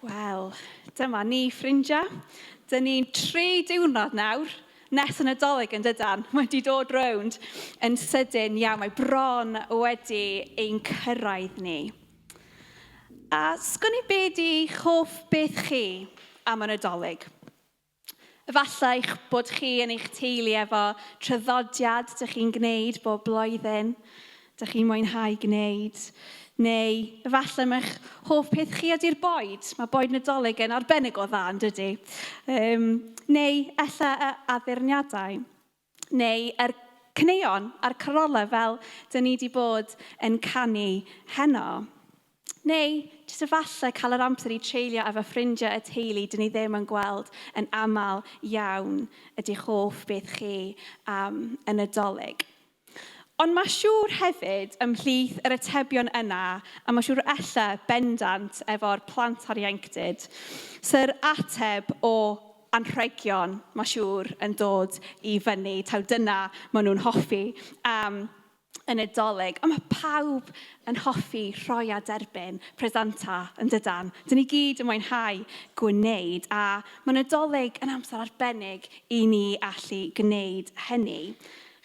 Wel, dyma ni, ffrindiau. Dyn ni'n 3 diwrnod nawr nes y Nadolig yn dydan. Mae wedi dod rownd yn sydyn iawn. Mae bron wedi ein cyrraedd ni. A sgwn i be di hoff beth chi am y Nadolig? Efallai eich bod chi yn eich teulu efo traddodiad dych chi'n gwneud bob blwyddyn, dych chi'n mwynhau gwneud. Neu efallai mae'ch hoff peth chi ydy'r boed. Mae boed Nadolig yn arbennig o dda, yn dydy? Neu ella y addurniadau. Neu yr caneuon a'r carolau fel dyn ni wedi bod yn canu heno. Neu jyst efallai cael yr amser i treulio efo ffrindiau y teulu dyn ni ddim yn gweld yn aml iawn ydy'ch hoff beth chi am y Nadolig. Ond mae siŵr hefyd ymhlith yr atebion yna, a mae siŵr ella bendant efo'r plant a'r ieuenctid, sy'r ateb o anrhegion, mae siŵr, yn dod i fyny, taw dyna maen nhw'n hoffi am y Nadolig. Ond mae pawb yn hoffi rhoi a derbyn presanta yn dydan. Dyn ni gyd yn mwynhau gwneud, a mae Nadolig yn amser arbennig i ni allu gwneud hynny.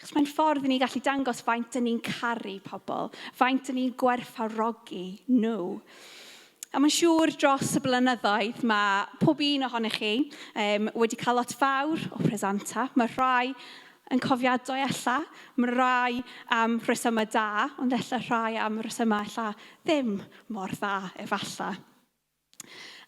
Achos mae'n ffordd i ni gallu dangos faint dyn ni'n caru pobl, faint dyn ni'n gwerthfawrogi nhw. A mae'n siŵr dros y blynyddoedd mae pob un ohonych chi wedi cael lot fawr o presanta. Mae rhai yn cofiadwy ella, mae rhai am rhesymau da, ond ella rhai am rhesymau ella ddim mor dda efallai.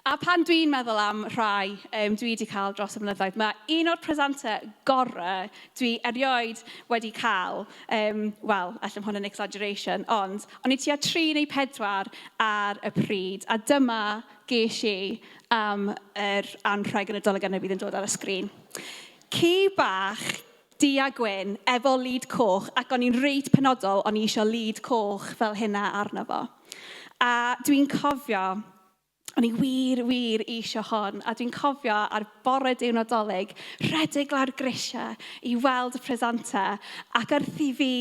A pan dwi'n meddwl am rhai dwi wedi cael dros y blynyddoedd, mae un o'r presantau gorau dwi erioed wedi cael, wel, ella mae hwn yn exaggeration, ond o'n i tua 3 neu 4 ar y pryd, a dyma ges i am yr anrheg yn y Nadolig yna fydd yn dod ar y sgrin. Ci bach du a gwyn efo lead coch, ac o'n i'n reit penodol, o'n i eisiau lead coch fel hynna arno fo. A dwi'n cofio, o'n i wir, wir eisiau hon, a dwi'n cofio ar bore diwrnod Nadolig, rhedeg lawr grisiau i weld y presantau, ac wrth i fi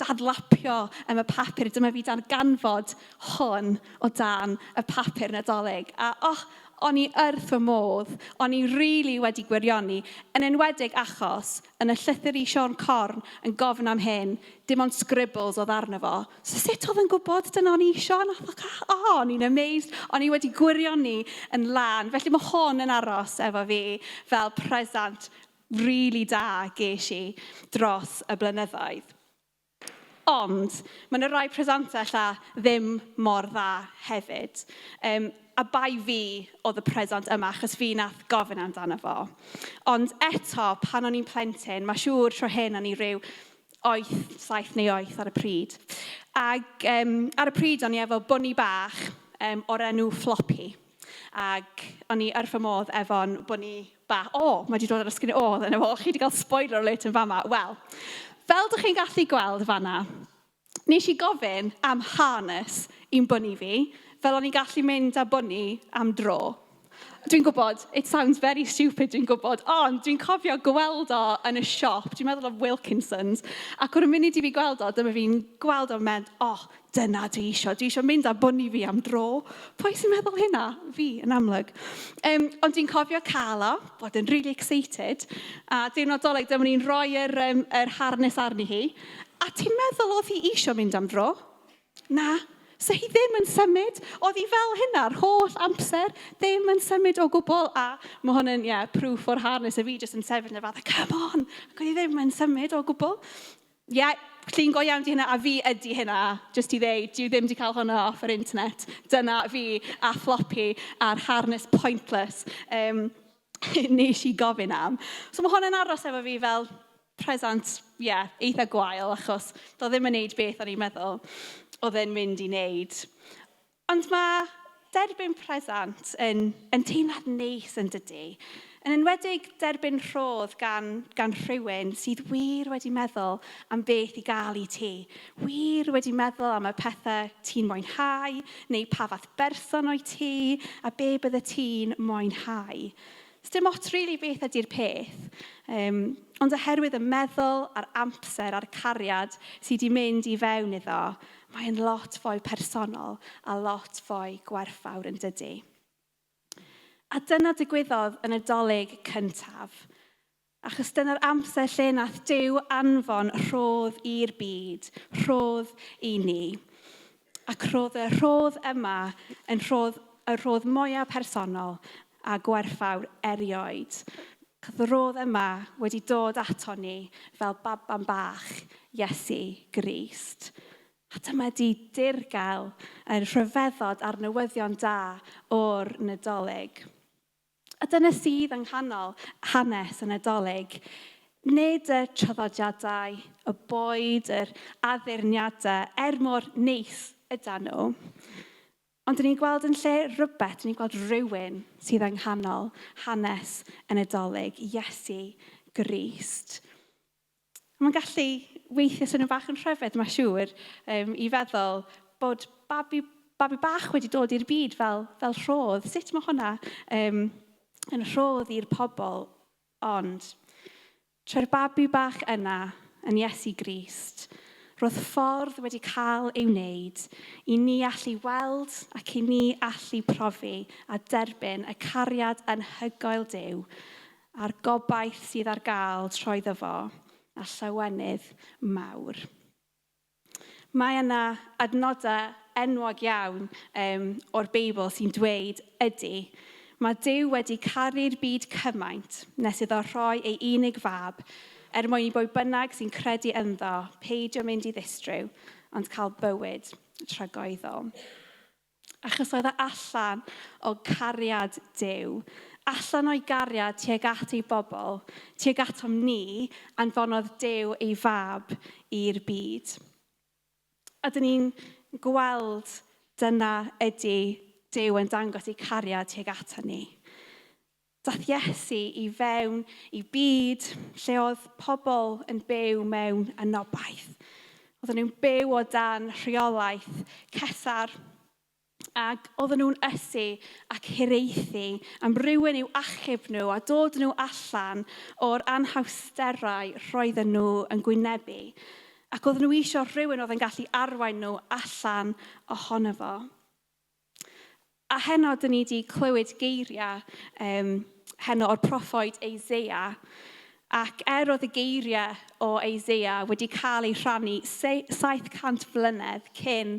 dadlapio am y papur, dyma fi darganfod hwn o dan y papur Nadolig. A oh, o'n i wrth fy modd, o'n i really wedi gwirioni, yn enwedig achos yn y llythyr i Siôn Corn yn gofyn am hyn, dim ond scribbles oedd arno fo. So sut oedd yn gwybod dyna o'n i isio? Nath o cael, oh, o'n i'n amazed, o'n i wedi gwirioni yn lân. Felly mae hwn yn aros efo fi fel presant really da ges i dros y blynyddoedd. Ond mae yna rai presantau ella ddim mor dda hefyd. A bai fi oedd y presant yma, achos fi nath gofyn amdano fo. Ond eto, pan o'n i'n plentyn, mae siŵr tro hyn o'n i rhyw 8, 7 neu 8 ar y pryd. Ac ar y pryd o'n i efo bwni bach o'r enw Floppy. Ac o'n i wrth fy modd efo'n bwni bach. O, mae wedi dod ar y sgrin. O, dyna fo, chi wedi cael spoiler alert yn fama. Wel, fel dych chi'n gallu gweld fanna, nes i gofyn am harness i'n bwni fi, fel o'n i'n gallu mynd â bwni am dro. Dwi'n gwybod, it sounds very stupid, dwi'n gwybod, ond dwi'n cofio gweld o yn y siop, dwi'n meddwl o Wilkinson's, ac o'r munud i fi gweld o, dyma fi'n gweld o'n mynd, oh, dyna dwi isio, dwi isio mynd â bwni fi am dro. Pwy sy'n meddwl hynna? Fi, yn amlwg. Ond dwi'n cofio cael o, bod yn really excited, a diwrnod Dolig dyma ni'n rhoi yr harness arni hi, a ti'n meddwl oedd hi isio mynd am dro? Na, so hi ddim yn symud. Oedd hi fel hynna'r holl amser, ddim yn symud o gwbl. A mae hwn yn, yeah, proof o'r harness, a fi jyst yn sefyll yn y fath, come on! Ac oedd hi ddim yn symud o gwbl. Ie, yeah, llun go iawn di hynna, a fi ydi hynna, jyst i ddeud, dwi ddim wedi cael hwnna off yr internet. Dyna fi a Floppy a'r harness pointless nes i gofyn am. So mae hwn yn aros efo fi fel presant, ie, yeah, eitha gwael, achos doedd ddim yn neud beth o'n i'n meddwl oedd e'n mynd i wneud. Ond mae derbyn presant yn teimlad neis yn dydy. Yn enwedig derbyn rhodd gan rhywun sydd wir wedi meddwl am beth i gael i ti. Wir wedi meddwl am y pethau ti'n mwynhau, neu pa fath berson o'i ti, a be bydde ti'n mwynhau. Sdim ots really beth ydy'r peth, ond oherwydd y meddwl a'r amser a'r cariad sydd wedi mynd i fewn iddo, mae'n lot fwy personol a lot fwy gwerthfawr yn dydy. A dyna digwyddodd yn y Dolig cyntaf. Achos dyna'r amser lle nath Duw anfon rhodd i'r byd, rhodd i ni. Ac roedd y rhodd yma yn rhodd, y rhodd mwyaf personol a gwerthfawr erioed. Achos y rhodd yma wedi dod ato ni fel baban bach Iesu Grist. A dyma di dirgel yn rhyfeddod a'r newyddion da o'r Nadolig. A dyna sydd yng nghanol hanes y Nadolig. Nid y traddodiadau, y bwyd, yr addurniadau, er mor neis ydan nhw. Ond dyn ni'n gweld yn lle rhywbeth, dyn ni'n gweld rhywun sydd yng nghanol hanes y Nadolig, Iesu Grist. Mae'n gallu weithio swnio bach yn rhyfedd, mae'n siŵr, um, i feddwl bod babi, babi bach wedi dod i'r byd fel, fel rhodd. Sut mae hwnna um, yn rhodd i'r pobl? Ond, trwy'r babi bach yna yn Iesu Grist, roedd ffordd wedi cael ei wneud i ni allu weld ac i ni allu profi a derbyn y cariad anhygoel Duw a'r gobaith sydd ar gael troeddo fo, a llawenydd mawr. Mae yna adnodau enwog iawn um, o'r Beibl sy'n dweud ydy, mae Duw wedi caru'r byd cymaint nes iddo rhoi ei unig fab er mwyn i bwy bynnag sy'n credu ynddo peidio mynd i ddistryw, ond cael bywyd tragoeddol. Achos oedd e allan o cariad Duw, allan o'i gariad tuag at ei bobl, tuag atom ni, anfonodd Duw ei fab i'r byd. A dyn ni'n gweld dyna ydy Duw yn dangos ei cariad tuag ato ni. Daeth Iesu i fewn i byd lle oedd pobl yn byw mewn anobaith. Oedden nhw'n byw o dan rheolaeth Cesar ac oedden nhw'n ysu ac hiraethu am rywun i'w achub nhw a dod nhw allan o'r anhawsterau roedden nhw yn gwynebu. Ac oedden nhw eisiau rhywun oedd yn gallu arwain nhw allan ohono fo. A heno, dyn ni wedi clywed geiriau um, heno o'r proffwyd Isaiah. Ac er oedd y geiriau o Isaiah wedi cael eu rhannu 700 flynedd cyn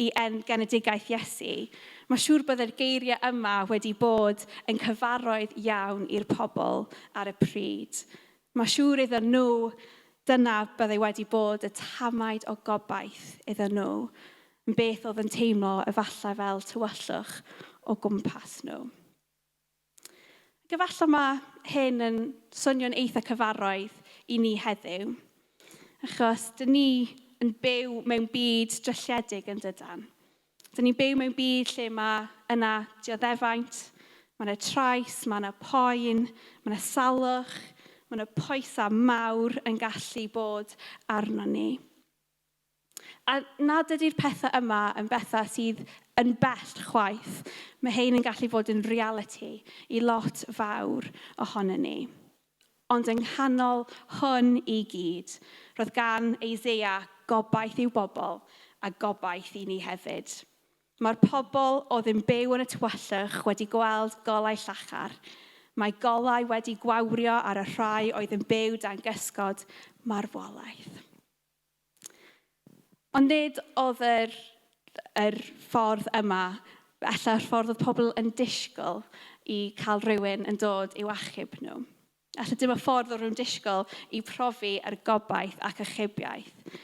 i en genedigaeth Iesu, mae siŵr byddai'r geiriau yma wedi bod yn cyfarwydd iawn i'r pobl ar y pryd. Mae siŵr iddyn nhw dyna byddai wedi bod y tamaid o gobaith iddyn nhw, yn beth oedd yn teimlo efallai fel tywyllwch o gwmpas nhw. Ac efallai mae hyn yn swnio'n eitha cyfarwydd i ni heddiw, achos dyn ni yn byw mewn byd drylliedig yn dydan. Dyn ni'n byw mewn byd lle mae yna dioddefaint, mae yna trais, mae yna poen, mae yna salwch, mae yna poesau mawr yn gallu bod arno ni. A nad ydy'r pethau yma yn bethau sydd yn bell chwaith. Mae hein yn gallu fod yn reality i lot fawr ohono ni. Ond yng nghanol hwn i gyd, roedd gan Isaiah gobaith i'w bobl a gobaith i ni hefyd. Mae'r pobl oedd yn byw yn y tywyllwch wedi gweld golau llachar. Mae golau wedi gwawrio ar y rhai oedd yn byw dan gysgod marwolaeth. Ond nid oedd yr, yr ffordd yma, ella'r ffordd oedd pobl yn disgwyl i cael rhywun yn dod i'w achub nhw. Alla dim y ffordd oedd rhywun disgwyl i profi yr gobaith ac achubiaeth.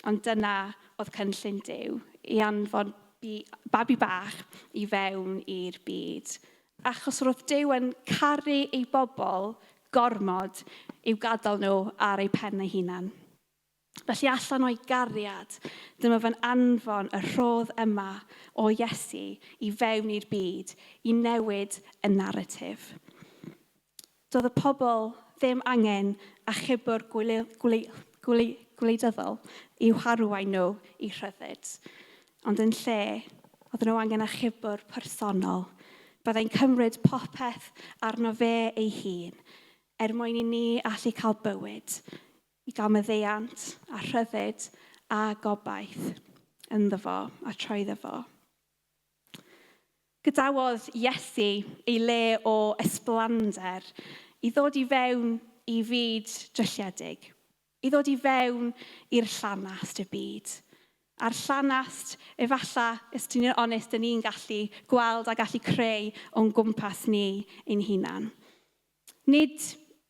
Ond dyna oedd cynllun Duw, i anfon babi bach i fewn i'r byd. Achos roedd Duw yn caru ei bobl gormod i'w gadael nhw ar eu pen eu hunan. Felly allan o'i gariad, dyma fe'n anfon y rhodd yma o Iesu i fewn i'r byd i newid y naratif. Doedd y pobl ddim angen achubwr gwleidyddol i'w harwain nhw i rhyddid. Ond yn lle, oedden nhw angen achubwr personol. Byddai'n cymryd popeth arno fe ei hun er mwyn i ni allu cael bywyd, i gael maddeuant a rhyddid a gobaith ynddo fo a trwyddo fo. Gadawodd Iesu ei le o ysblander i ddod i fewn i fyd drylliedig, i ddod i fewn i'r llanast y byd. A'r llanast, efallai, os ti'n onest, dyn ni'n gallu gweld a gallu creu o'n gwmpas ni ein hunan. Nid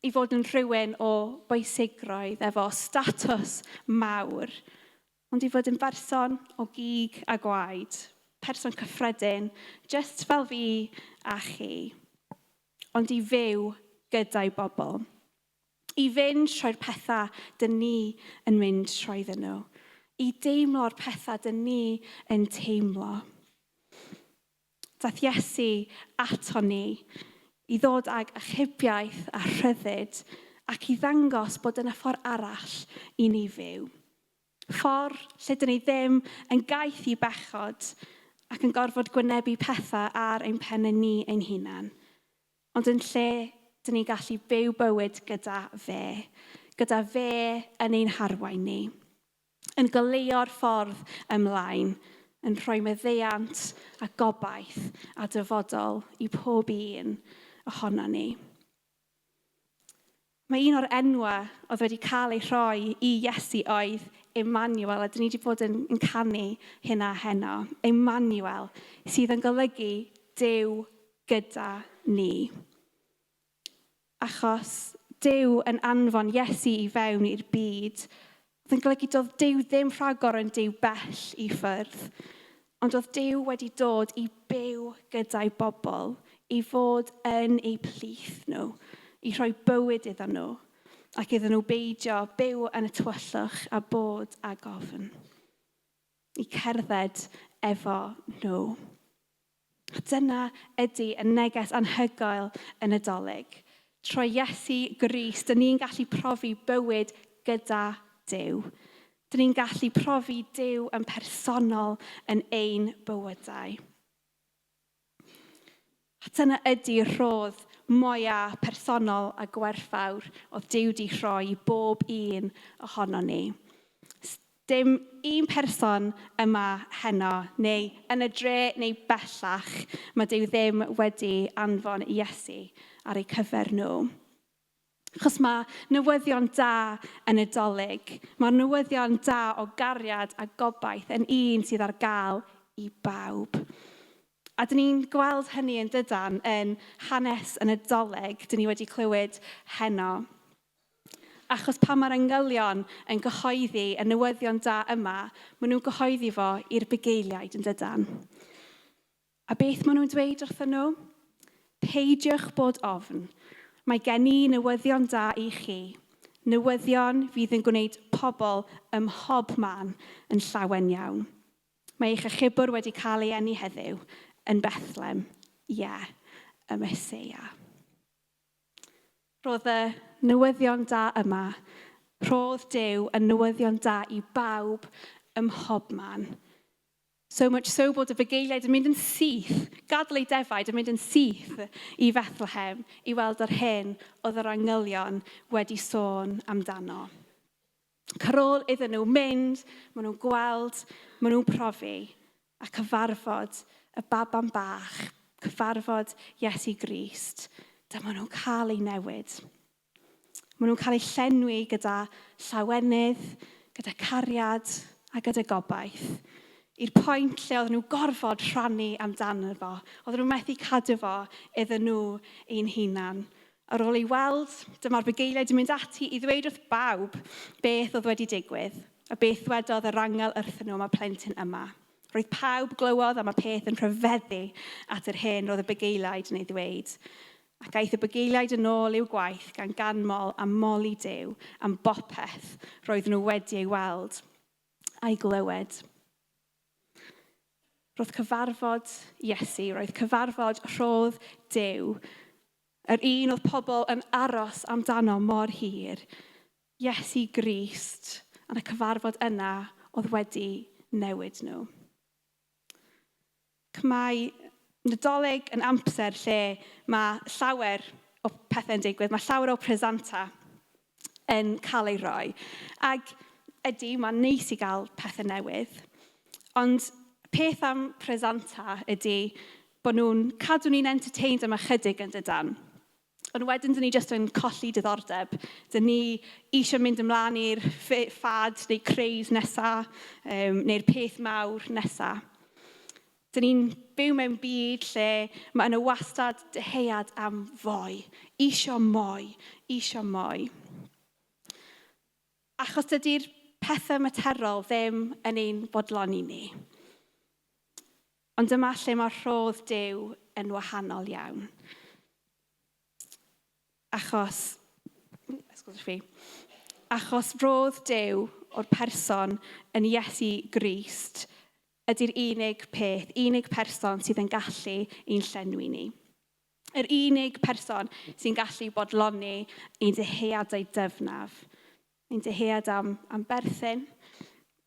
i fod yn rhywun o bwysigrwydd efo statws mawr, ond i fod yn berson o gig a gwaed, person cyffredin, just fel fi a chi, ond i fyw gyda'i bobl. I fynd trwy'r pethau dyn ni yn mynd trwyddyn nhw. I deimlo'r pethau dyn ni yn teimlo. Daeth Iesu ato ni i ddod ag achubiaeth a rhyddid ac i ddangos bod yna ffordd arall i ni fyw. Ffordd lle dyn ni ddim yn gaeth i bechod ac yn gorfod gwynebu pethau ar ein pennau ni ein hunan. Ond yn lle dyn ni'n gallu byw bywyd gyda fe, gyda fe yn ein harwain ni, yn goleuo'r ffordd ymlaen, yn rhoi meddeiant a gobaith a dyfodol i pob un ohono ni. Mae un o'r enwau oedd wedi cael ei rhoi i Iesu oedd Emmanuel, a dyn ni wedi bod yn canu hynna heno. Emmanuel, sydd yn golygu Duw gyda ni. Achos Duw yn anfon Iesu i fewn i'r byd, oedd yn golygu doedd Duw ddim rhagor yn Duw bell i ffwrdd, ond oedd Duw wedi dod i byw gyda'i bobl, i fod yn eu plith nhw, i rhoi bywyd iddyn nhw, ac iddyn nhw beidio byw yn y tywyllwch a bod ag ofn. I cerdded efo nhw. A dyna ydy y neges anhygoel y Nadolig. Trwy Iesu Grist, dyn ni'n gallu profi bywyd gyda Duw. Dyn ni'n gallu profi Duw yn personol yn ein bywydau. A dyna ydy rhodd mwyaf personol a gwerthfawr oedd Duw di rhoi i bob un ohono ni. Dim un person yma heno, neu yn y dre neu bellach, mae Duw ddim wedi anfon Iesu ar eu cyfer nhw. Achos mae newyddion da yn y Dolig. Mae'r newyddion da o gariad a gobaith yn un sydd ar gael i bawb. A dyn ni'n gweld hynny yn dydan yn hanes y Nadolig, dyn ni wedi clywed heno. Achos pan mae'r angylion yn gyhoeddi y newyddion da yma, maen nhw'n gyhoeddi fo i'r bugeiliaid yn dydan. A beth maen nhw'n dweud wrthyn nhw? Peidiwch bod ofn. Mae gen i newyddion da i chi. Newyddion fydd yn gwneud pobl ym mhob man yn llawen iawn. Mae eich achubwr wedi cael ei eni heddiw yn Bethlehem. Ie, yeah, y Meseia. Roedd y newyddion da yma. Rhodd Duw y newyddion da i bawb ym mhobman. So much so bod y bugeiliaid yn mynd yn syth, gadael eu defaid yn mynd yn syth i Bethlehem i weld yr hyn oedd yr angylion wedi sôn amdano. Ac ar ôl iddyn nhw mynd, maen nhw'n gweld, maen nhw'n profi a cyfarfod y baban bach, cyfarfod Iesu Grist, dyma nhw'n cael eu newid. Maen nhw'n cael eu llenwi gyda llawenydd, gyda cariad a gyda gobaith. I'r pwynt lle oedden nhw gorfod rhannu amdano fo. Oedden nhw methu cadw fo iddyn nhw ein hunan. Ar ôl ei weld, dyma'r bugeiliaid yn mynd ati i ddweud wrth bawb beth oedd wedi digwydd, a beth ddwedodd yr angel wrthyn nhw am y plentyn yma. Roedd pawb glywodd am y peth yn rhyfeddu at yr hyn roedd y bugeiliaid yn ei ddweud. Ac aeth y bugeiliaid yn ôl i'w gwaith gan ganmol a moli Duw am bopeth roedden nhw wedi ei weld a'i glywed. Roedd cyfarfod Iesu, roedd cyfarfod rhodd Duw, yr un oedd pobl yn aros amdano mor hir, Iesu Grist, yn y cyfarfod yna oedd wedi newid nhw. Ac mae Nadolig yn amser lle mae llawer o pethau'n digwydd, mae llawer o presanta yn cael ei roi. Ac ydy, mae'n neis i gael pethau newydd. Ond peth am presanta ydy, Bod nhw'n cadw ni'n entertained am ychydig yn dydan. Ond wedyn, dyn ni jyst yn colli diddordeb. Dyn ni eisiau mynd ymlaen i'r ffad neu craze nesaf, neu'r peth mawr nesaf. Dyn ni'n byw mewn byd lle mae yna wastad dyhead am fwy. Isio mwy, isio mwy. Achos dydy'r pethau materol ddim yn ein bodloni ni. Ond dyma lle mae rhodd Duw yn wahanol iawn. Achos, excuse fi, achos rhodd Duw o'r person yn Iesu Grist ydy'r unig peth, unig person sydd yn gallu ein llenwi ni. Yr unig person sy'n gallu bodloni ein dyheadau dyfnaf. Ein dyhead am berthyn,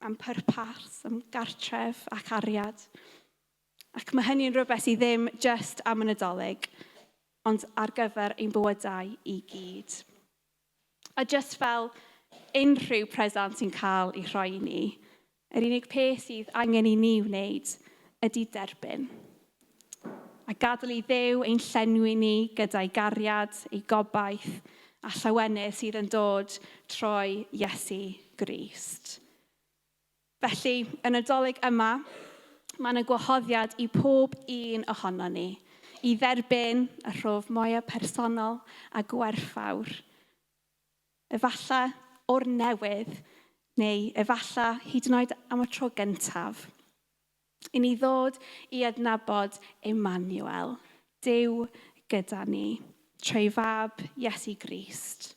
am pwrpas, am gartref ac ariad. Ac mae hynny'n rhywbeth sydd ddim just am y Nadolig, ond ar gyfer ein bywydau i gyd. A just fel unrhyw presant sy'n cael ei rhoi i ni, yr unig peth sydd angen i ni wneud ydy derbyn. A gadael i Dduw ein llenwi ni gyda'i gariad, ei gobaith a llawenydd sydd yn dod trwy Iesu Grist. Felly, y Nadolig yma, mae yna gwahoddiad i pob un ohono ni i dderbyn y rhodd mwyaf personol a gwerthfawr. Efallai o'r newydd, neu efallai hyd yn oed am y tro gyntaf. I ni ddod i adnabod Emmanuel, Duw gyda ni, trwy fab Iesu Grist.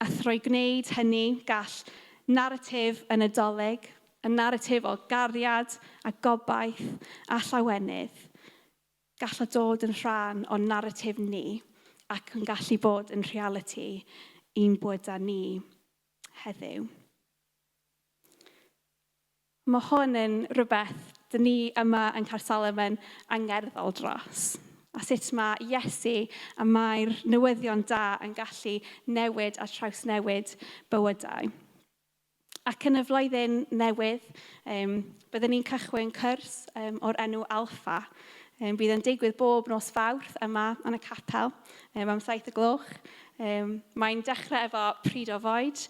A thrwy gwneud hynny, gall naratif y Nadolig, y naratif o gariad a gobaith a llawenydd, gall o dod yn rhan o'n naratif ni ac yn gallu bod yn realiti i'n bywydau ni heddiw. Mae hwn yn rhywbeth dyn ni yma yn Caersalem yn angerddol dros. A sut mae Iesu a mae'r newyddion da yn gallu newid a trawsnewid bywydau. Ac yn y flwyddyn newydd, byddwn ni'n cychwyn cwrs o'r enw Alpha. Bydd yn digwydd bob nos Fawrth yma yn y capel am 7 y gloch. Mae'n dechrau efo pryd o fwyd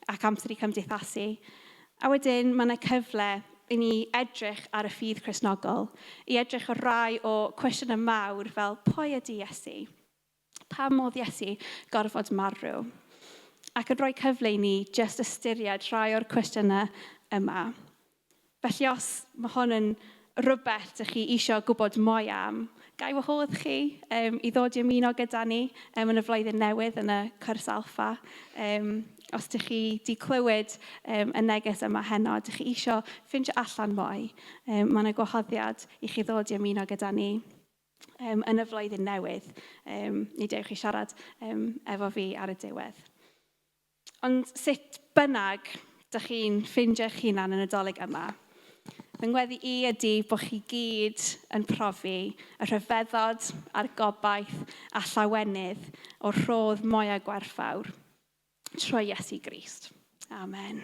ac amser i cymdeithasu. A wedyn mae yna cyfle i ni edrych ar y ffydd Cristnogol, i edrych ar rai o cwestiynau mawr fel pwy ydy Iesu? Pam oedd Iesu gorfod marw? Ac yn rhoi cyfle i ni jyst ystyried rhai o'r cwestiynau yma. Felly os mae hwn yn rhywbeth ydych chi eisiau gwybod mwy am, ga i wahodd chi i ddod i ymuno gyda ni yn y flwyddyn newydd yn y cwrs Alpha. Os ydych chi wedi clywed y neges yma heno, ydych chi eisiau ffindio allan mwy, mae yna gwahoddiad i chi ddod i ymuno gyda ni yn y flwyddyn newydd. Neu dewch i siarad efo fi ar y diwedd. Ond sut bynnag dych chi'n ffindio eich hunan yn y Nadolig yma, fy ngweddi i ydy bod chi gyd yn profi y rhyfeddod a'r gobaith a llawenydd o'r rhodd mwyaf gwerthfawr trwy Iesu Grist. Amen.